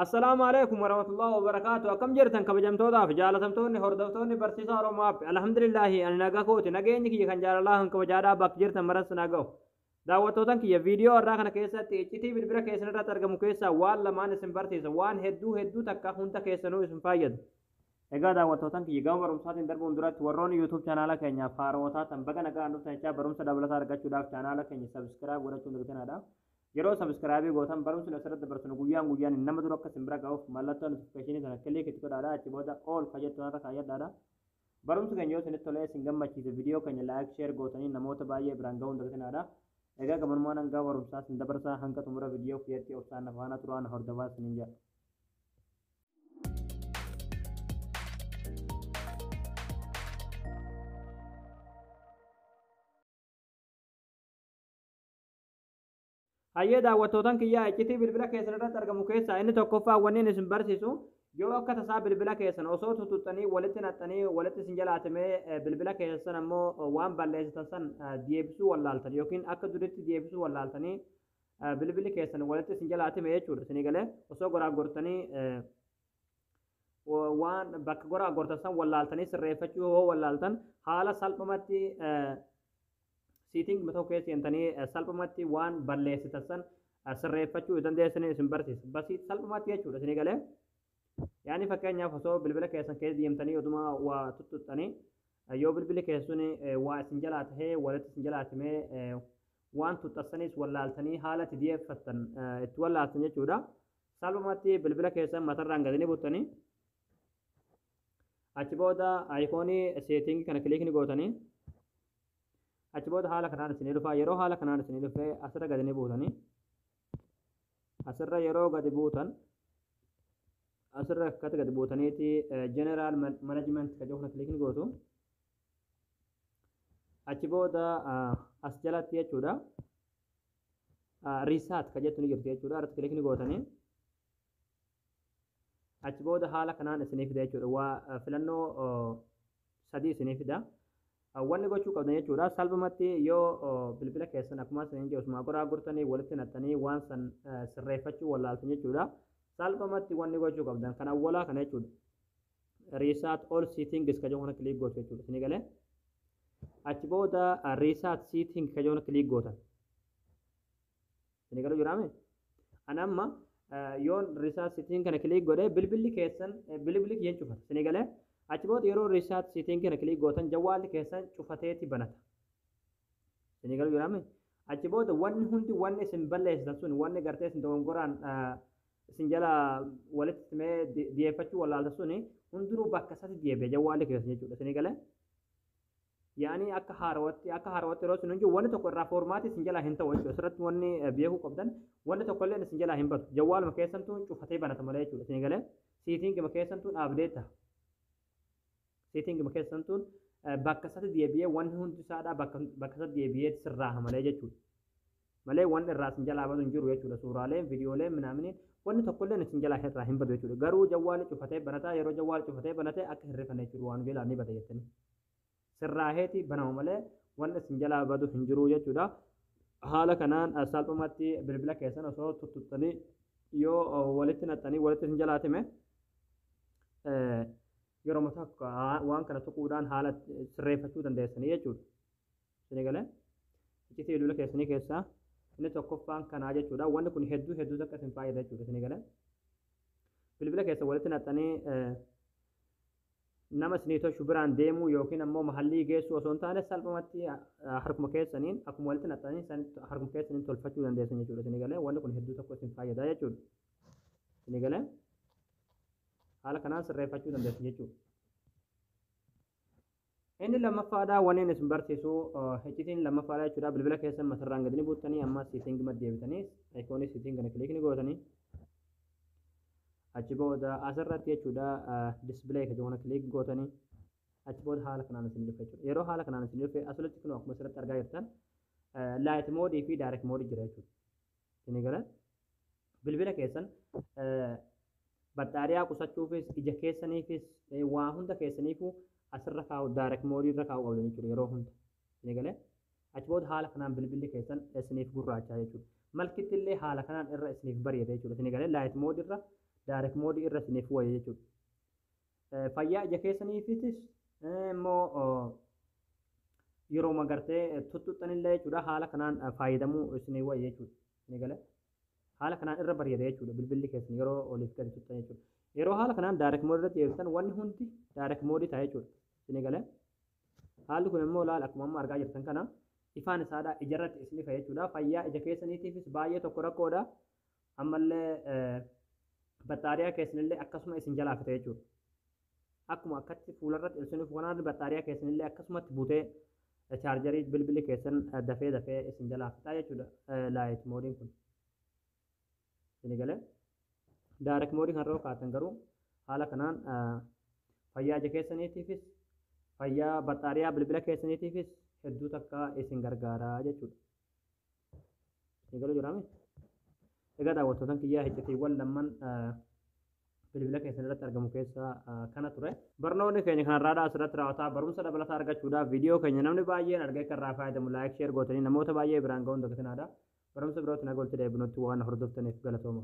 Assalaamu alaikum warahmatullahi wabarakaatu. Akkam jirtan, kabajamtootaaf jaalatamtoonni hordoftoonni Barsiisaa Oromoo App? Alhamdulillaahi, ani nagaa kooti. Nageenyi kiyya kan jaalalaa kan kabajaadhaa bakka jirtan maras naa ga'u. Daawwattootan kiyya, viidiyoo har'aa kana keessatti iccitii bilbila keessan irratti argamu keessaa waan lamaan isin barsiisa. Waan hedduu hedduu takka hunda keessanuu isin fayyadu. Egaa daawwattootan kiyya, gama barumsaatiin darbuun duratti warroonni YouTube chaanaala keenyaaf haarawaa taatan baga nagaan dhuftan jechaa, barumsa dabalataa argachuudhaaf chaanaala keenya subscribe godhachuun dagatinaa. Yeroo subscribe gootan barumsi asirratti dabarsinu guyyaan guyyaan nama dura akka isin bira ga'uuf mallattoo notification sana click itti godhaadha. Achi booda all ka jettu irra kaayyadhaadha. Barumsi keenya yoo isinitti tolee isin gammachiise, viidiyoo keenya like, share gootanii namoota baay'ee biraan ga'uun dagatinaadha. Egaa gabanumaan hanga barumsaa isin dabarsaa, hanga xumura viidiyoo kiyyatti obsaan na faana turaan hordofaa isiniin jedha. Hayyee daawwattootan kiyyaa, iccitii bilbila keessan irratti argamu keessaa inni tokkoffaa wanni isin barsiisu, yoo akka tasaa bilbila keessan osoo tuttuqxanii walitti naqxanii walitti isin jalaatimee, bilbila keessan ammoo waan balleessitan san deebisuu wallaaltan yookiin akka duritti deebisuu wallaaltanii bilbilli keessan walitti isin jalaatime jechuudha. Isinii galee, osoo goraa gortanii waan bakka goraa gortan san wallaaltanii sirreeffachuu yoo wallaaltan, haala salphumatti setting tokko keessa seentanii salphumatti waan balleessitan san sirreeffachuu dandeessanii isin barsiisa. Basii salphumatti jechuudha, isinii galee. Yaani fakkeenyaaf osoo bilbila keessan keessa deemtanii oduma waa tuttuqxanii yoo bilbilli keessan waa isin jalaa tahee walitti isin jalaa timee, waan tuxxasanis wallaaltanii haala itti dhiyeeffattan itti wallaaltan jechuudha. Salphumatti bilbila keessan matarraan gadi ni buttanii, achi booda icon setting kana click ni gootanii, achi booda haala kanaan isinii dhufa. Yeroo haala kanaan isinii dhufee asirra gadi ni buutanii, asirra yeroo gadi buutan, asirra akkatti gadi buutaniiti general management ka jedhu kana click ni gootu. Achi booda as jalatti jechuudha reset ka jettu ni jirti jechuudha. Irratti click ni gootanii, achi booda haala kanaan isinii fida jechuudha. Waa filannoo sadii isinii fida. Wanni gochuu qabdan jechuudha, salphumatti yoo bilbila keessan akkuma isiniin jedhu osuma goraa gurtanii walitti naqxanii waan san sirreeffachuu wallaaltan jechuudha, salphumatti wanni gochuu qabdan kan awwalaa kana jechuudha. Reset all settings ka jedhu kana click gootu jechuudha. Isinii galee, achi booda reset setting ka jedhu kana click gootan. Isinii galuu jiraame? Ani amma yoon reset setting kana click godhe, bilbilli keessan bilbilli kiyyan cufata. Isinii galee, achi booda yeroo reset setting kana click gootan jawwaalli keessan cufateeti banata. Isinii galuu jiraame? Achi booda wanni hundi, wanni isin balleessitan sun, wanni gartee isin dogongoraan isin jala walitti timee dhiyeeffachuu wallaalta suni hundinuu bakka isaatti deebi'a jawwaalli keessan jechuudha. Isinii galee? Yaani akka haarawatti yeroo isin jiru wanni tokko irraa format isin jalaa hin ta'u jechuudha. Asirratti wanni beekuu qabdan, wanni tokko illee isin jalaa hin badu. Jawwaaluma keessantuu cufatee banata malee jechuudha. Isinii galee, settingima keessantuu update ta'a. Settingima keessantuun bakka isaatti deebi'ee wanni hundi isaadhaa bakka isaatti deebi'ee sirraaha malee jechuudha. Malee wanni irraa isin jalaa badu hin jiru jechuudha. Suuraaleen, viidiyooleen, minaaminiin wanni tokkollee isin jalaa irraa hin badu jechuudha. Garuu jawwaali cufatee banataa, yeroo jawwaali cufatee banatee akka hin rifanne jechuudha, waan jalaa ni bada jettanii. Sirraaheeti banama malee wanni isin jalaa badu hin jiru jechuudha. Haala kanaan salphumatti bilbila keessan osoo tuttuqxanii yoo walitti naqxanii walitti isin jalaa time, yeroo tokko waan kana tuquudhaan haala sirreeffachuu dandeessanii jechuudha. Isinii galee, iccitii bilbila keessanii keessaa inni tokkoffaan kanaa jechuudha. Wanni kun hedduu hedduu takka isin fayyada jechuudha. Isinii galee, bilbila keessa walitti naqxanii nama isinii tolchu biraan deemuu yookiin ammoo mahallii geessuu osoo hin taane, salphumatti harkuma keessaniin akkuma walitti naqxanii harkuma keessaniin tolfachuu dandeessan jechuudha. Isinii galee, wanni kun hedduu tokko isin fayyada jechuudha. Isinii galee, haala kanaan sirreeffachuu dandeessan jechuudha. Inni lammaffaadha wanni inni isin barsiisu, iccitiin lammaffaadha jechuudha. Bilbila keessan matarraan gadi ni buuttanii, amma setting deebitanii icon setting kana click ni gootanii, achi booda asirratti jechuudha display ka jedhu kana click gootanii, achi booda haala kanaan isin dhufe jechuudha. Yeroo haala kanaan isin dhufe, asirratti kun akkuma asirratti argaa jirtan light mode fi dark mode jira jechuudha. Isin gara bilbila keessan baxxaariyaa qusachuufis, ija keessaniifis, waa hunda keessaniifuu asirra kaa'u, dark mode irra kaa'uu qabdan jechuudha yeroo hunda. Isin galee, achi booda haala kanaan bilbilli keessan isiniif gurraachaa jechuudha. Malkitti illee haala kanaan irra isiniif bareeda jechuudha. Isin galee, light mode irra Dark mode irra isiniif wayya jechuudha. Fayyaa ija keessaniifis immoo yeroo magartee tuttuxxanillee jechuudha, haala kanaan fayyadamuu isinii wayya jechuudha. Isinii galee, haala kanaan irra bareeda jechuudha bilbilli keessan yeroo oliif gadi tuttuxan jechuudha. Yeroo haala kanaan dark mode irratti deebisan, wanni hundi dark mode ta'a jechuudha. Isinii galee, haalli kun immoo laal, akkuma amma argaa jirtan kana ifaan isaadha ijarratti isinii fayyada jechuudha. Fayyaa ija keessaniitiifis baay'ee tokko rakkoodha. Ammallee battaariyaa keessanillee akkasuma isin jalaa fita jechuudha. Akkuma akkatti fuularratti isiniif kanaan battaariyaa keessanillee akkasumatti butee chaarjarii bilbilli keessan dafee dafee isin jalaa fixaa jechuudha light modeiin kun. Isin galee, dark mode kan irra kaatan garuu haala kanaan fayyaa ija keessaniitiifis, fayyaa battaariyaa bilbila keessaniitiifis hedduu takka isin gargaaraa jechuudha. Isin galuu jiraame? Egaa daawwattootan kiyyaa, iccitiiwwan lamman bilbila keessan irratti argamu keessaa kana ture. Barnoonni keenya kanarraadhaa asirratti raawwataa. Barumsa dabalataa argachuudhaaf viidiyoo keenya namni baay'een argee kan irraa fayyadamu like, share gootanii namoota baay'ee biraan ga'uun dagatinaadha. Barumsa birootti naga walitti deebinutti waan hordoftaniif galatooma.